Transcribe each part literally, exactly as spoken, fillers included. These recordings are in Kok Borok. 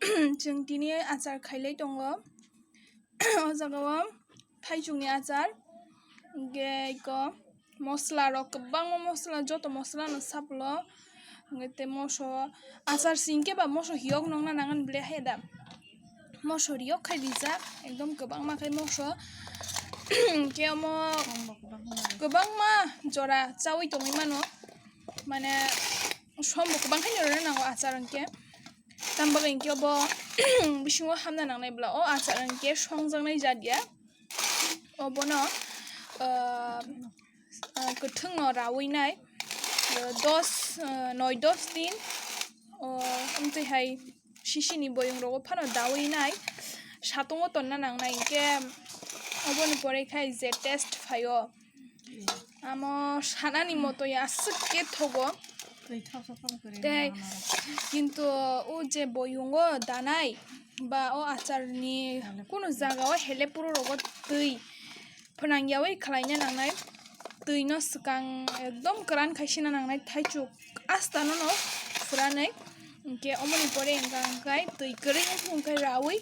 Chwng tini achar khailai tongo. O jaga o thaichukni achar, hwnkhe eko mosla rok kwbangma, mosla, joto mosla no saplo, hwnkhe tei moso achar singkhe ba moso hiyok nokna nangan ble hai da. Moso riyok khai rijak, ekdom kwbangma khai moso. Hwnkhe omo kwbangma jora chaui tongwi mano, mane sombo kwbang khai rwna nango achar hwnkhe. Tambo hwnkhe obo bisingo hamna nangnai bwla o achar hwnkhe songjaknai jat ya. Obono, ah, ah, kwthwngno raui nai, ah, dos, ah, noi dos din, o, amtwi hai sisini boyong rogo phano daui nai, satungo tonna nangnai hwnkhe oboni pore khai je taste phaio. Amo sanani moto ya aswk khe thogo. Tei kintu o je boyungo danai ba o acharni kunu jaga o hele puru rogo twi phnangyawi khwlaina nangnai, twino swkang ekdom kwran khaisina nangnai, thaichuk asta nono phuranai, hwnkhe omoni pore hwnkha hwnkhe twi kwrwi wngkha hwnkhe raui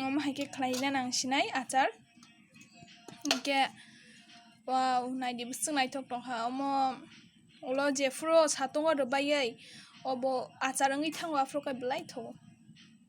omo hai khe khwlaina nangsinai achar. Hwnkhe, wow, naidi bwswk naithok tongkha omo, ulo jephuru satungo rwbaiwi obo achar wngwi thango, aphuru khe belai thogo.